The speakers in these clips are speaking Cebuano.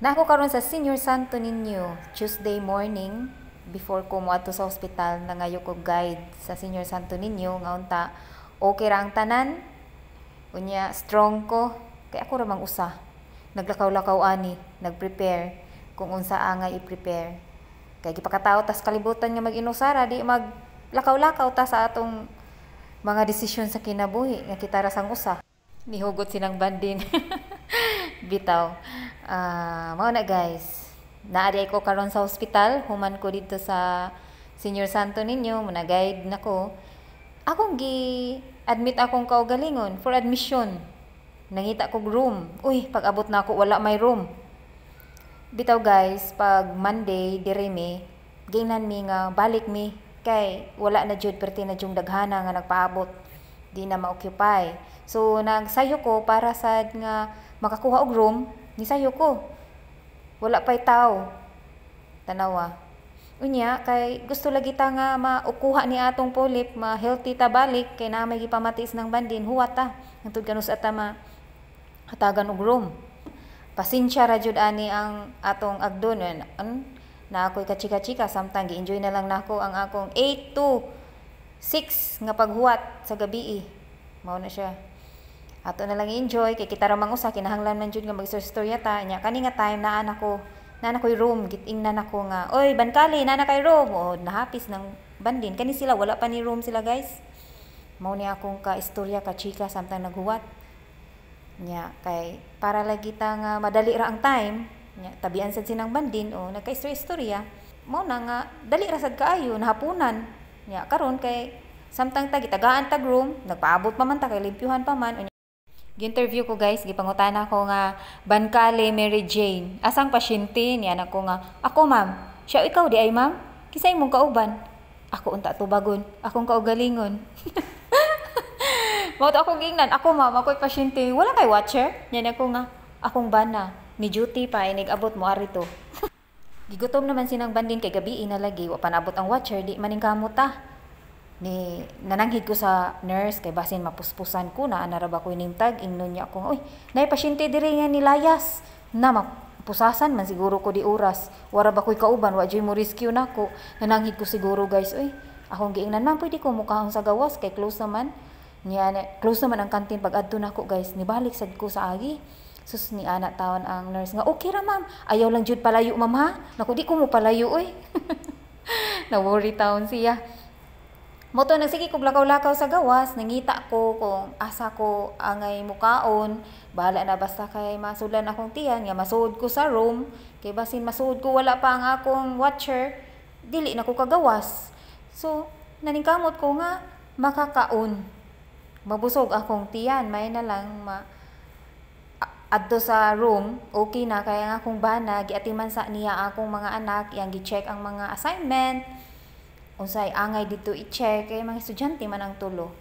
Naa ko karon sa Senior Santo Niño, Tuesday morning, before ko moadto sa ospital, nangayo ko guide sa Senior Santo Niño nga unta okay ra ang tanan. Unya strong ko kay ako ra mang usa. Naglakaw-lakaw ani, nagprepare kung unsa angay i-prepare. Kay gipakatawo tas kalibutan nga mag-inusara, di maglakaw-lakaw ta sa atong mga desisyon sa kinabuhi nga kita ra sang usa. Nihugot silang bandin. Bitaw. Mao na, guys. Naa di ko karon sa ospital, human ko didto sa Senior Santo Niño, muna guide nako. Akong gi admit akong kaugalingon for admission. Nangita kog room. Uy, pag abot nako, wala may room. Bitaw, guys, pag Monday diri mi, giingnan mi nga balik mi kay wala na jud, perti na jung daghana nga nagpaabot. Di na ma-occupy. So nagsayo ko para sad nga makakuha og room, nisayo ko. Wala pa'y tao. Tanawa. Unya kay gusto lagi ta nga maukuha ni atong polyp, ma-healthy ta balik kay naa may gipamati ng bandin, huwat ta. Hangtod kanus-a ta ma hatagan og room. Pasensya ra jud ani ang atong agdon an na ako'y kachika-chika samtang gi-enjoy na lang nako ang akong 8 to 6 nga paghuwat sa gabi. Mao na siya. Ato na lang i-enjoy kay kita ra mang usa, kinahanglan man jud nga mag-istorya ta. Nya kani nga time naa nako, naa na ko'y room, gitingnan nako nga, "Oy, Bankali, naa na kay room." O nahapis ng bandin kani sila, wala pa ni room sila, guys. Mao ni akong ka istorya, ka chika samtang naghuwat. Nya kay para lagi ta nga madali ra ang time, nya tabian sad sinang bandin o nagka-istorya-istorya. Mao na nga dali ra sad kaayo nahaponan. Nya karon kay samtang ta gitagaan tag room, nagpaabot pa man ta kay limpyuhan pa man. Gi-interview ko, guys, gipangutana ko nga, "Bankale Mary Jane, asang pasyente?" Niya ko nga, "Ako, ma'am." "Siya ikaw di ay, ma'am? Kinsa imong kauban?" "Ako unta tubagon, akong kaugalingon." Mao to akong giingnan, "Ako, ma'am, ako'y pasyente." "Wala kay watcher?" Niya ako nga, "Akong bana, ni duty pa, inig abot mo arito." Gigutom naman sinang bandin kay gabi na lagi, wa pa naabot ang watcher, di maning kamot ta. Ni nananghid ko sa nurse kay basin mapuspusan ko na ana ra ba ko'y name tag. Ingnon niya ako, "Oy, nay pasyente diri nga nilayas." Na mapusasan man siguro ko di oras. Wara ba ko'y kauban, wa jud mo rescue nako. Nananghid ko siguro, guys, oy. Akong giingnan, "Ma'am, pwede ko mukaon sa gawas kay close naman." Niya close naman ang kantin pag adto nako, guys. Nibalik sad ko sa agi. Sus, ni ana taon ang nurse nga, "Okay ra, ma'am. Ayaw lang jud palayo, ma'am, ha." Naku, di ko mo palayo, oy. Na worry taon siya. Mo to nagsige kog lakaw-lakaw sa gawas, nangita ko kung asa ko angay mukaon, bahala na basta kay masudlan akong tiyan nga masuod ko sa room, kay basin masuod ko wala pa ang akong watcher, dili na ko kagawas. So, naningkamot ko nga makakaon. Mabusog akong tiyan, may na lang ma adto sa room, okay na kaya nga akong bana giatiman sa niya akong mga anak, iyang gi-check ang mga assignment, unsay angay dito i-check kay mga estudyante man ang tulo.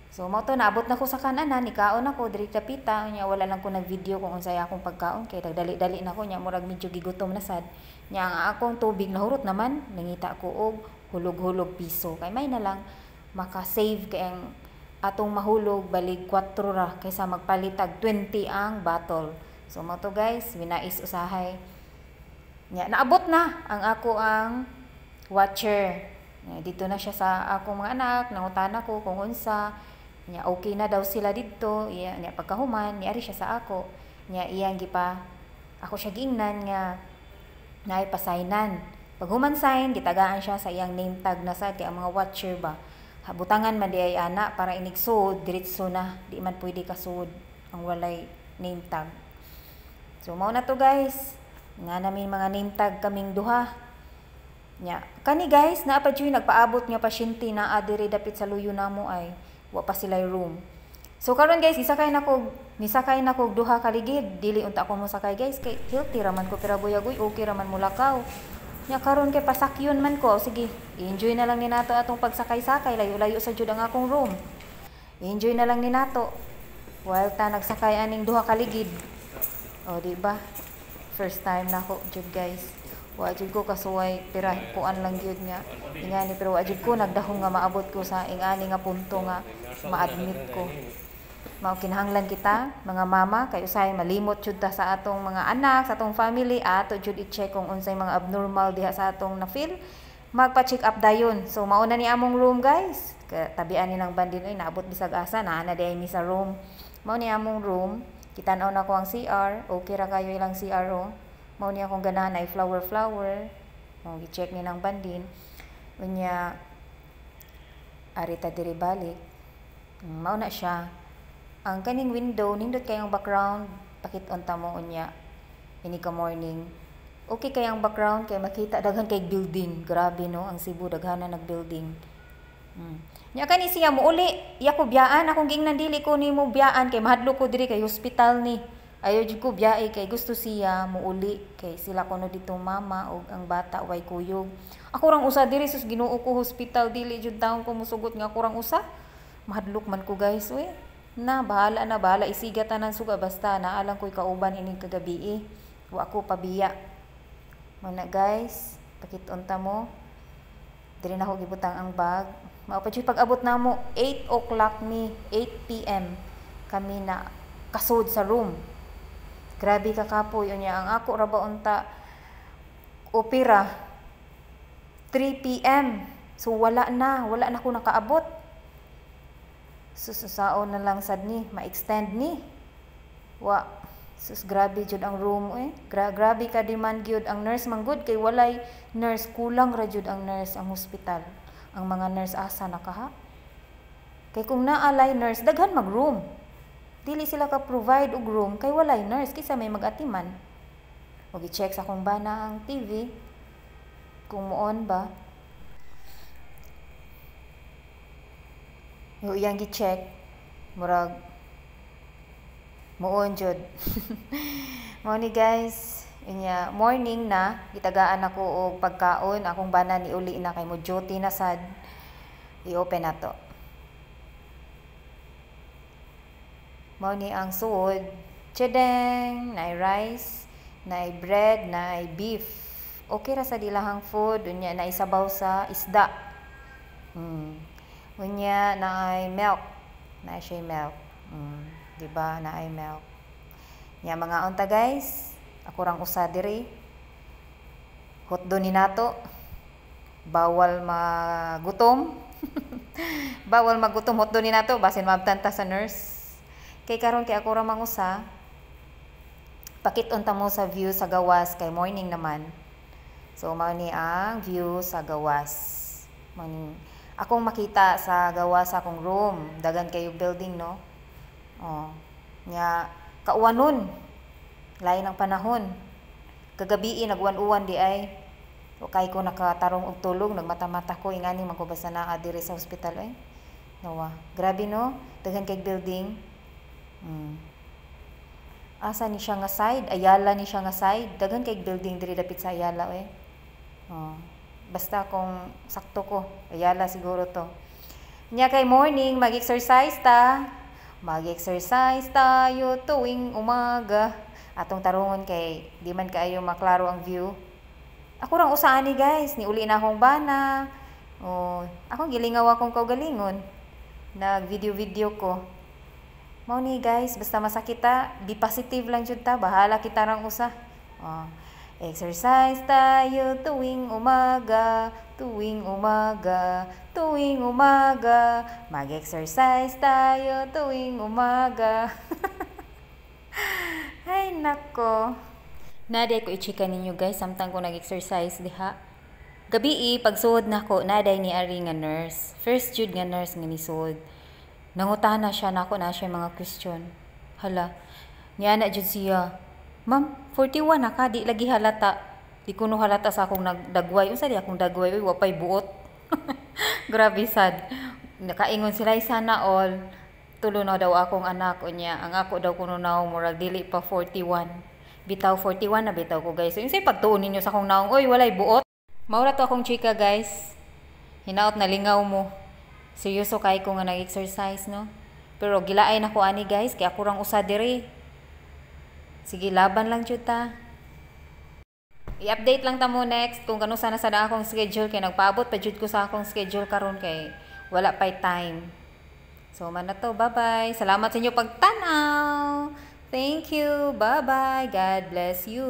So mao to, naabot na ko sa kananan, nikaon ako diri kapita, nya wala lang ko nag-video kung unsay akong pagkaon kay dali-dali na ko, nya murag medyo gigutom na sad. Nya ang akong tubig nahurot naman, nangita ko og hulog-hulog piso kay may na lang maka-save kay ang atong mahulog balig 4 ra kaysa magpalit tag 20 ang bottle. So mao to, guys, winais usahay. Nya naabot na ang ako ang watcher. Dito na siya sa akong mga anak, nangutana ko kung unsa. Nya okay na daw sila didto. Iya nya pagkahuman, niari siya sa ako. Nya iyang gipa ako siya giingnan nga naay pasaynan. Pag human sign, gitagaan siya sa iyang name tag na sad kay ang mga watcher ba, butangan man di ay ana para inig suod, diretso na, di man pwede kasuod ang walay name tag. So mao na to, guys. Nga namin mga name tag kaming duha. Nya, kani, guys, naa pa jud nagpaabot nga pasyente naa diri dapit sa luyo namo ay wa pa sila room. So karon, guys, nisakay na kog duha ka ligid. Dili unta ako mosakay, guys, kay healthy ra man ko pero buyag uy, okay ra man mulakaw. Nya karon kay pasakyon man ko, sige, i-enjoy na lang ni nato atong pagsakay-sakay, layo-layo sa jud ang akong room. I-enjoy na lang ni nato while ta nagsakay aning duha ka ligid. O, di ba? First time na ko jud, guys. Wa jud ko kasuway pira kuan lang gyud nga ingani, pero wa jud ko nagdahom nga maabot ko sa ingani nga punto nga ma-admit ko. Mao kinahanglan kita mga mama kay usahay malimot jud ta sa atong mga anak, sa atong family, ato jud i-check kung unsay mga abnormal diha sa atong na-feel. Magpa-check up dayon. So mao na ni among room, guys. Tabian ni ng bandin oy, naabot bisag asa naa na diay mi sa room. Mao ni among room. Kitan-aw nako ang CR, okay ra kayo ilang CR oh. Mao ni akong ganahan ay flower flower. Mao gi-check ni ng bandin. Unya ari ta diri balik. Mao na siya. Ang kaning window nindot kayong background, pakit-on ta mo unya ini ka morning. Okay kay ang background kay makita daghan kay building. Grabe no, ang Cebu daghan na nag-building. Nya kani siya muuli, iya ko biyaan, akong giingnan dili ko nimo biyaan kay mahadlok ko diri kay hospital ni. Ayaw jud ko biyae kay gusto siya muuli kay sila kuno dito mama og ang bata way kuyog. Ako rang usa diri, sus Ginoo ko, hospital, dili jud taon ko musugot nga ako rang usa. Mahadlok man ko, guys, uy. Na bahala na, bahala isiga tanan suga, basta naa lang ko'y kauban ining kagabi. Wa ko pabiya. Mao na, guys, pakit-on ta mo. Diri na ako gibutang ang bag. Mao pa jud pag-abot namo 8 o'clock ni 8 p.m. kami na kasud sa room. Grabe ka kapoy. Unya ang ako ra ba unta opera 3 p.m. So wala na ko nakaabot. Sususaon na lang sad ni, ma-extend ni. Wa sus, grabe jud ang room eh. Grabe ka demand gyud ang nurse man gud kay walay nurse, kulang ra jud ang nurse ang hospital. Ang mga nurse asa na kaha? Kay kung naalay nurse, daghan mag room. Dili sila ka provide og room kay walay nurse, kaysa may mag-atiman. Og i-check sa akong bana ang TV kung mo-on ba. Yo iyang gi-check, murag mo-on jud. Mao ni, guys, unya morning na gitagaan ako og pagkaon, akong bana ni uli na kay mo duty na sad. I-open nato. Mao ni ang suod. Chedeng, naay rice, naay bread, naay beef. Okay ra sa dilahang food, unya naay sabaw sa isda. Unya naay milk. Naay siya milk. Di ba? Naay milk. Nya mga unta, guys, ako rang usa diri. Hotdo ni nato. Bawal magutom. Bawal magutom, hotdo ni nato basin maabtan ta sa nurse. Kay karon kay ako ra mangusa. Pakit-on ta mo sa view sa gawas kay morning naman. So mao ni ang view sa gawas. Mao ni akong makita sa gawas sa akong room. Dagan kayo building no. Oh. Nya kauwanon. Lain ang panahon. Kagabi nag-uwan-uwan di ay. O kay ko nakatarong og tulog, nagmata-mata ko ingani man ko basta naa diri sa hospital ay. Nawa. Grabe no, daghan kay building. Asa ni siya nga side? Ayala ni siya nga side. Daghan kay building diri dapit sa Ayala eh. Oh. Basta kung sakto ko, Ayala siguro to. Nya kay morning mag-exercise ta. Mag-exercise tayo tuwing umaga. Atong tarungon kay di man kaayo maklaro ang view. Ako rang usa ani, guys, ni uli na akong bana. Oh, akong gilingaw akong kaugalingon. Nag-video-video ko. Mao ni, guys, basta masakit ta, be positive lang jud ta, bahala kita rang usa. Oh. Exercise tayo tuwing umaga, tuwing umaga, tuwing umaga. Mag-exercise tayo tuwing umaga. Ay nako. Naday ko i-chika ninyo, guys, samtang ko nag-exercise diha. Gabii, pagsuod nako, naday ni ari nga nurse. First jud nga nurse nga nisud. Nangutana siya nako, na siya mga question. Hala, niana jud siya. "Ma'am, 41 na ka, di lagi halata." Di kuno halata sa akong nagdagway. Unsa di akong dagway, uy, wa pay buot. Grabe sad. Nakaingon sila, "Sana all." Tulo na daw akong anak unya. Ang ako daw kuno naong murag dili pa 41. Bitaw 41 na bitaw ko, guys. So, unsay pagtuon ninyo sa akong naong, oy, walay buot. Mao ra to akong chika, guys. Hinaot na lingaw mo. Seryoso kay ko nga nag-exercise no. Pero gilaay na ko ani, guys, kay ako rang usa diri. Sige, laban lang jud ta. I-update lang ta mo next kung kano sana sa akong schedule kay nagpaabot pa jud ko sa akong schedule karon kay wala pay time. So man na to, bye-bye. Salamat sa inyo pagtanaw. Thank you. Bye-bye. God bless you.